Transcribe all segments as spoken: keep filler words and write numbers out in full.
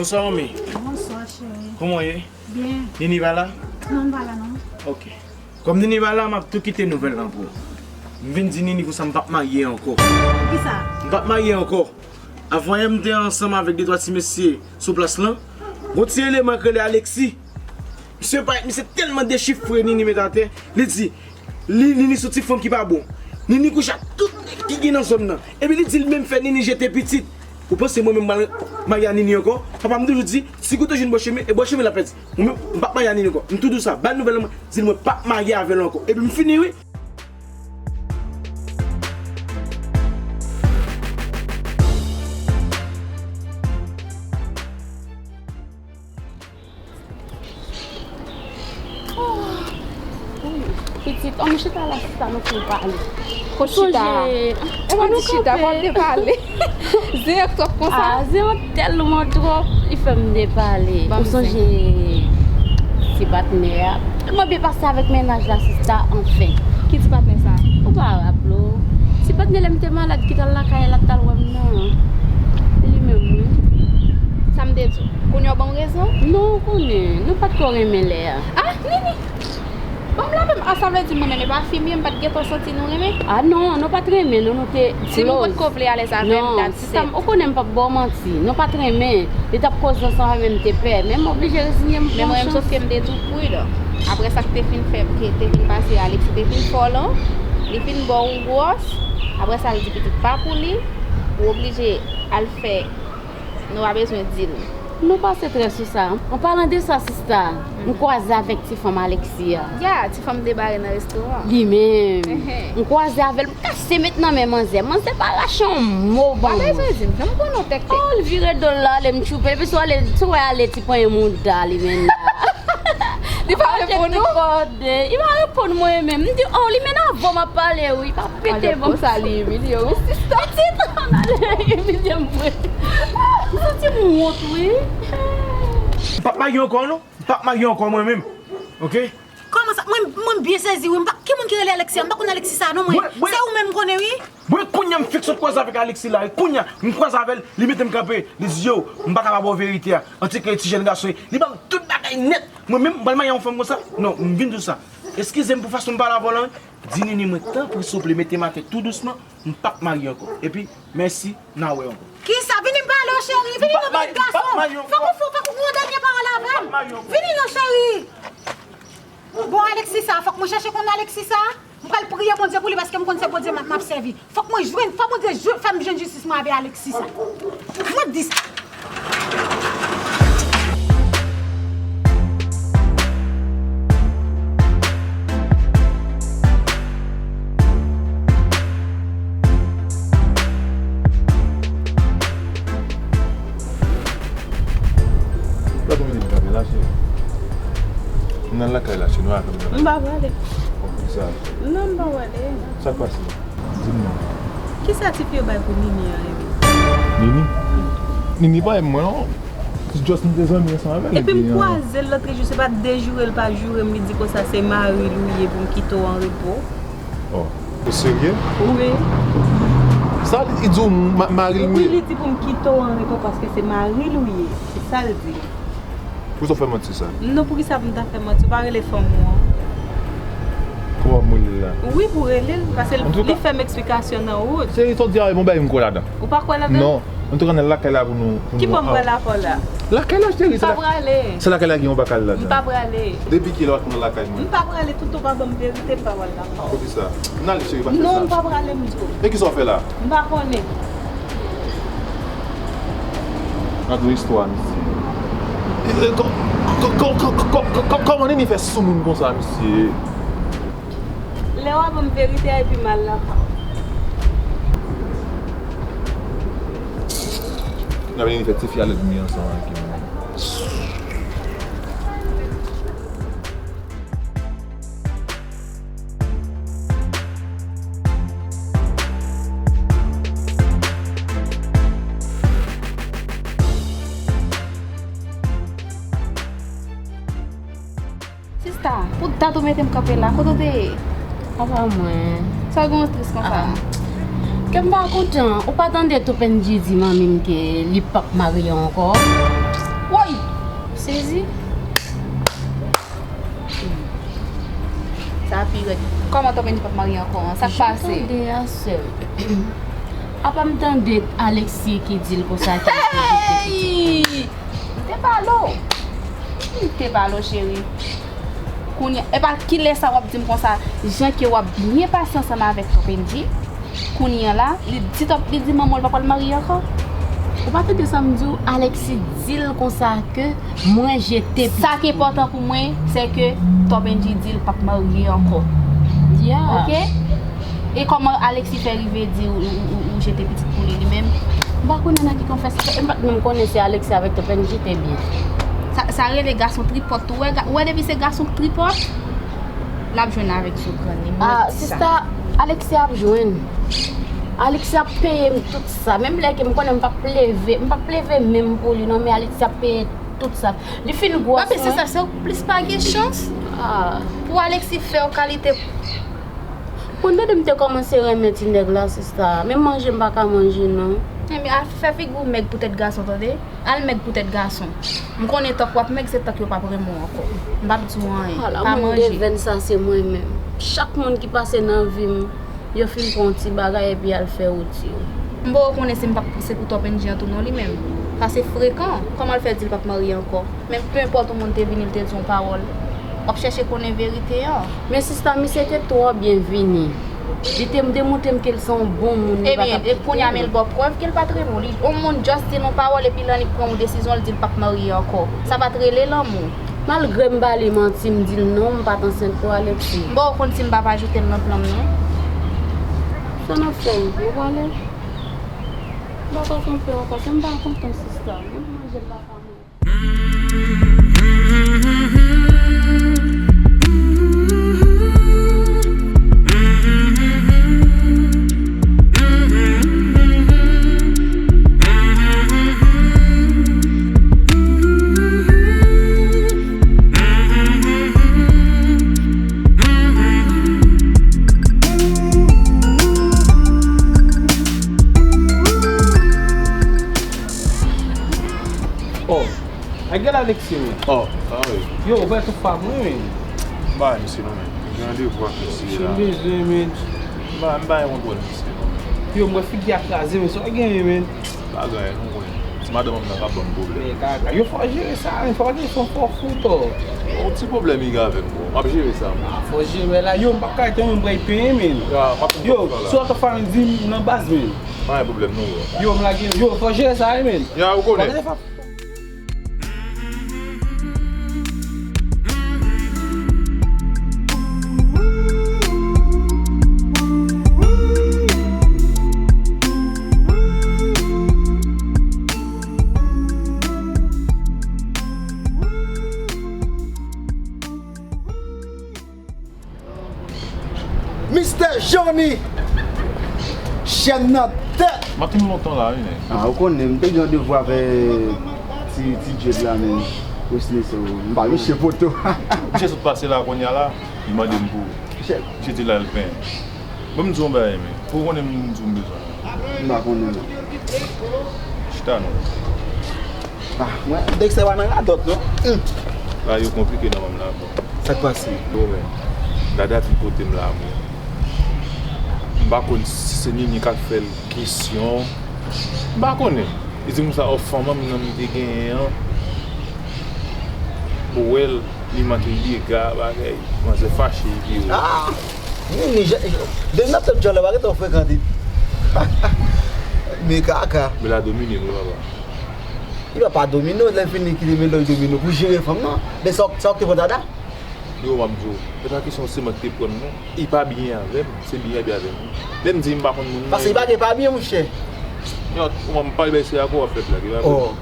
Bonswa, manmi. Bonswa, cheri. Kòman w ye? Byen. Nini pa la? Non, l pa la, non. Ok. Kòm Nini pa la, m ap tou kite nouvèl lan pou ou. M vin di Nini konsa m p ap marye ankò. Poukisa? M p ap marye ankò. Avanyè m te ansanm avèk de twa ti mesye sou plas lan. Gon ti eleman k rele Alexis. Misye parèt, misye tèlman dechifre Nini met atè. Li di, li, Nini se yon ti fanm ki pa bon. Nini kouche ak tout nèg ki gen nan zòn nan. Epi li di l menm fè Nini jete pitit. Ou panse mwen menm m pral marye a Nini ankò? Papa m toujou di, ti kouto jwenn bò chemen, e bò chemen l ap pèdi. Mwen menm, m p ap marye a Nini ankò. M tou di w sa, ba l nouvèl lan mwen, di l mwen p ap marye avè l ankò. Epi m fini wi. Pitit, ann chita la, sista, nou fin pale. Kot chita? Sonje, e pa nou chita, kanpe. Fò n te pale. Zen an twòp konsa. Ah, zen an tèlman twòp, li fè m depale. Ou sonje ti patnè a? Mwen byen pase avèk mennaj la, sista, anfen. Ki ti patnè sa? Ou pa raple w? Ti patnè lè m te malad ki t al lakay la, t al wè m nan. Se li menm, wi. Sa m te di w? Kounye a w ban m rezon? Non, ou konnen, nou pa t ko renmen lè a. Ah, Nini! Ban m la menm, ah, sa vle di mwen menm, e pa fi m ye, m pa t gentan santi nou renmen? Ah non, nou pa t renmen, non, nou te close. Si nou potko vle alèz avè m, that's it. Non, sista m, ou konnen m p ap ba w manti, nou pa t renmen. Li t ap koze ansanm avè m, m te pè, men m oblije reziye m, pran chans. Men mwen menm, sòf ke m te tou pridan. Apre sa k te fin fè, ke te fin pase, Alexis te fin fò lan, li fin ba w gwòs, apre sa l di pitit pa pou li, ou oblije al fè, nou pa bezwen di l. Nou pase trè sou sa. An palan de sa, sista, m kwaze avèk ti fanm Alexis a. Ya, ti fanm debare nan restoran. Li menm. Ehe. M kwaze avè l, m kase met nan men manzè. Manzè pa rache yon mo ban mwen. Pa bezwen di m, jan m konnen w tèktèk. Oh, l vire do l la, ale m tchoupe. Epi si w ale, si w wè ale ti panyen mouda li menm la. Li pa reponn ou? Kòde. Li pa reponn mwen menm. M di, oh, li menm avè w m ap pale, wi. Li pa pete ban m. Konsa li imilye w, wi, sista. Pitit, ann ale imilye m vre. M santi m wont, wi. M p ap marye ankò, non. M p ap marye ankò mwen menm. Oke? Kòman sa? Mwen, mwen byen sezi, wi. M pa, ki moun ki rele Alexis a? M pa konn Alexis sa, non, mwen. Mwen, mwen, se ou menm m konnen, wi. Mwen, kounye a m fèk sot kwaze avèk Alexis la, wi. Kounye a, m kwaze avè l, li mete m kanpe. Li di, yo, m pa ka ba w verite a. Antanke ti jèn gason, li ban m tout bagay nèt. Mwen menm, m pral marye a yon fanm konsa? Non, m vin di w sa. Eskize m pou fason m pale avè w lan, wi. Di Nini mwen, tanpri, souple, mete m atè tou dousman. M p ap marye ankò. Epi, mèsi, n a wè ankò. Kisa? Vini m pale w, cheri. Vini non, bèl gason. Fòk ou fè, fòk ou gen yon dènye pawòl avè m. Vini non, cheri. Bon, Alexis sa, fòk mwen chèche konn Alexis sa. M pral priye Bondye pou li paske m konn se Bondye m ap, m ap sèvi. Fòk mwen jwenn, fòk Bondye jwe, fè m jwenn jistis mwen avè Alexis sa. Mwen di sa. Gad yon minit kanpe la, cheri. M nan lakay la, cheri, nou a kanpe nan lakay. M pa prale. Poukisa? Non, m pa prale. Sa k pase? Di m non. Kisa tifi yo bay pou Nini an, Emi? Nini? Nini pa renmen mwen, non. Se just m te zanmi ansanm avè l, epi m, epi, ah, kwaze l lòt jou, se pa de joure l pa joure m, li di konsa se mari l ou ye pou m kite w an repo. Oh, ou serye? Wi. Sa li di w, ma-, mari l ou ye? Wi, li di pou m kite w an repo paske se mari l ou ye. Se sa l di. Poukisa w fè manti sa? Non, poukisa pou m ta fè manti? Ou pa rele fanm ou an? Pou w ap rele l la? Wi, pou rele l, paske li fè m eksplikasyon nan wout. Seri, sa w di a, e bon bagay m kwè ladan. Ou pa kwè ladan? Non. Antouka, n al lakay la pou nou, pou nou. Ki bò m pral avè w la? Lakay la, cheri, se la-, se lakay la gen yon bakal ladan. M pa prale. Depi kilè w ap nan lakay mwen? M pa prale, toutan w pa ban m verite, m pa pral lakay ou. Poukisa? N ale, cheri, pase sa. Non, m pa prale, m di w. E kisa w fè la? M pa konnen. Gad yon istwa, mesye. E, e, kò-, kò-, kò-, kò-, kò-, kò-, kò-, kòman Nini fè sou moun konsa, mesye? Lè w a ban m verite a epi m al lakay ou. N ap vin fè tifi a lèd mi ansanm avèk yo. Sista, pou dat ou mete m kanpe la, kote w te ye? Apa mwen. Sa w gen w tris konsa? Ah. Kè m pa kontan, ou pa tande tou Pendji di manmi m ke li p ap marye ankò? Jezi. Sa pi rèd. Kòman Top N G p ap marye ankò an? Sa k pase? Jan tande a, sè. Apa m tande Alexis ki di l konsa ke l te jete pitit. Hey! M te pale w. M te pale w, cheri. Kounye, epa kilè sa w ap di m konsa, jan ke w ap byen pase ansanm avèk Top N G? Kounye a la, li di Top, li di manman l pa pral marye ankò. Ou pa tande sa m di w? Alexis di l konsa ke mwen jete pitit. Sa ki enpòtan pou mwen, se ke Top N G di l p ap marye ankò. Yeah. Oke? E kòman Alexis fè rive di ou, ou, ou, ou jete pitit pou li, li menm? M pa konnen nan ki konfès li fè, m pa t menm konnen se Alexis avèk Top N G te byen. Sa, sa rele gason tripòt tou. Ou wè, ga- ou wè depi se gason tripòt, l ap jwenn avèk zo grann li. Ah, sista, Alexis ap jwenn. Alexis ap peye m tout sa. Menm lè ke m konnen m p ap leve, m p ap leve men m pou li non, men Alexis ap peye tout sa. Li fin gwòs mwen. Papi, se sa, se plis pa gen chans. Ah. Pou Alexis fè w kalite. Bon, depi m te kòmanse renmen ti nèg la, sista, menm manje m pa ka manje non. Enben, al fè figi w mèg poutèt gason, tande? Al mèg poutèt gason. M konnen tank w ap mèg, se tank yo p ap renmen w ankò. M p ap di w anyen. Ala, pa moun manje. Devèn sa se mwen menm. Chak moun ki pase nan vi m, yo fin pran yon ti bagay epi y al fè wouti yo. M poko konnen si m p ap pouse pou Top N G an tou non li menm. Sa se frekan. Kòman l fè di l p ap marye ankò? Men pe enpòt yon moun te vini, l te di yon pawòl. W ap chèche konnen verite an. Men sista, misye te twò byen vini. Li te demontre m ke l se yon bon moun, li pa t ap kite m. Ebyen, e kounye a, men l ba w prèv ke l pa t renmen w. Li, yon moun just di l yon pawòl epi l annik pran yon desizyon, l di l p ap marye ankò. Sa pa t rele lanmou. Malgre m ba li manti, m di l non, m pa t ansent pou Alexis. M poko konn si m p ap ajoute l nan plan m non. Sa n ap fè, nou pale? M pa ka kanpe ankò, se m pa kontan sista. Menm manje m pa ka manje. Oh, a gèl Alexis, men. Oh, ah wi. Yo, ou fè tout pa mwen, men. M pa wè misye non, men. Gen randevou ak misye la. Misye bezwen, men. M pa, m pa gen kontwòl misye non, men. Yo, m wè figi a kraze, men sa w genyen, men. Bagay, nou konnen. Ti madanm nan k ap ban m pwoblèm. Men kaka. Yo, fò jere sa, men fò gen, fò, fò fout, oh. Yon ti pwoblèm li gen avè m, bro. M ap jere sa, mwen. Ah, fò jere la. Yo, m p ap ka rete, men m pral penyen, men. Ya, m ap fè sa la. Yo, si w ap fè m di m nan baz, men. Pa gen pwoblèm non, bro. Yo, m lage, yo, fò jere sa wi, men. Ya, ou konnen. Mistè Johnny! Chèn nan tèt! M ap tann lontan la, wi, men. Ah, ou konnen, m te gen randevou avè ti, ti Jade la, men. Wesley, so, m pa riche poto. Misye sot pase la, kounye a la, li mande m pou. Misye di l al penyen. Bon, m di w yon bagay, men. Pou w konnen m di w m bezwen. M pa konnen, non. Chita, non. Ah, mwen, Dexter pa nan radòt, non. Hmm. Bagay yo konplike nan manm la, bon. Sa k pase? Bon, men, Dada fin pote m la, mwen. M pa konn si se Nini k ap fè l kesyon. M pa konnen. Li di m sa, o, fanm an, m nan m te genyen an. Bon, wè l, li manke lega, bagay. Manzè fache, li vire. Ah! Nini, je, je, de n ap tèt djòl la, pa gentan frekante. Men kaka. Men la domine, mwen, papa. Li pa pa domine w, lè fini kite men lòy domine w pou jere fanm nan. Men sa w, sa w te pran Dada? Yo, m ap di w, se pa kesyon se mwen ki te pran l non. Li pa byen avè m, se byen byen avè m. Lè m di m pa konn moun nan. Paske li pa gen pa byen, monchè. Yo, ou wè m pale bay se ak ou w ap fè blag, li pa vre. Oh.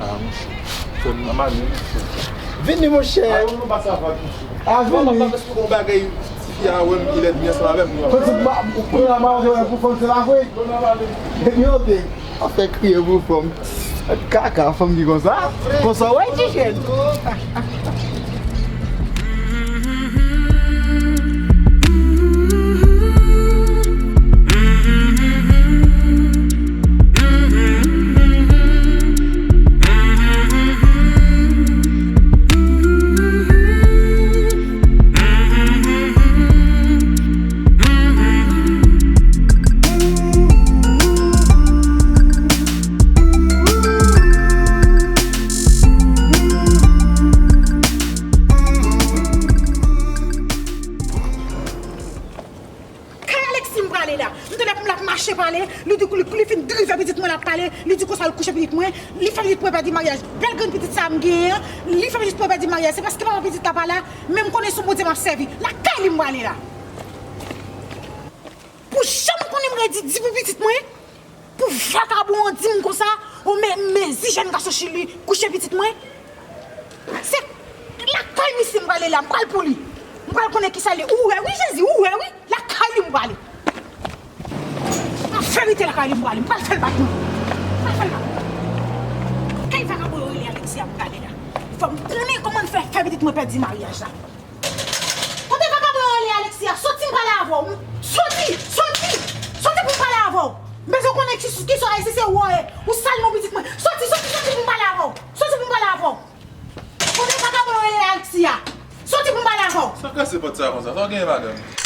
Ah, monchè. Fè m nan mami, monchè. Vini, monchè. Ah, vini. Bon bagay, ti fi a wè m, li lè vini ansanm avè m. Fè tout ma, ou konnen ma, ou pou fanm se la vre. Epi yo te. Ap fè kriye pou fanm. Kaka, fanm ki konsa. Konsa, wè, ti jèn. Li di kou li, li fin drive pitit mwen, l ap pale, li di konsa l kouche pitit mwen, li fè pitit mwen pèdi maryaj. Bèl grenn pitit sa a m genyen an, li fè pitit mwen pèdi maryaj. Se paske papa pitit la pa la, men m konnen se yon Bondye m ap sèvi. Lakay li m prale la. Pou jan m konnen m redi di pou pitit mwen, pou vakabon an di m konsa, o men, mezi jèn gason Chili kouche pitit mwen. Se lakay misye m prale la, m pral pou li. M pral konnen kisa l ye. Ou wè wi, Jezi, ou wè wi. Lakay li m prale. M ap fè rete lakay li m prale. M pral fè l bat mwen. M pral fè l bat mwen. Kay vakabon yo rele Alexia m prale la. Fò m konnen kòman l fè fè pitit mwen pèdi maryaj la. Kote vakabon yo rele Alexia? Soti m pale avè w. Soti, soti, soti pou m pale avè w. M bezwen konnen ki, ki sòrèy si se ou ye. Ou sal non pitit mwen. Soti, soti, soti pou m pale avè w. Soti pou m pale avè w. Kote vakabon yo rele Alexia? Soti pou m pale avè w. Sa kase pòt sa konsa? Sa w genyen madanm?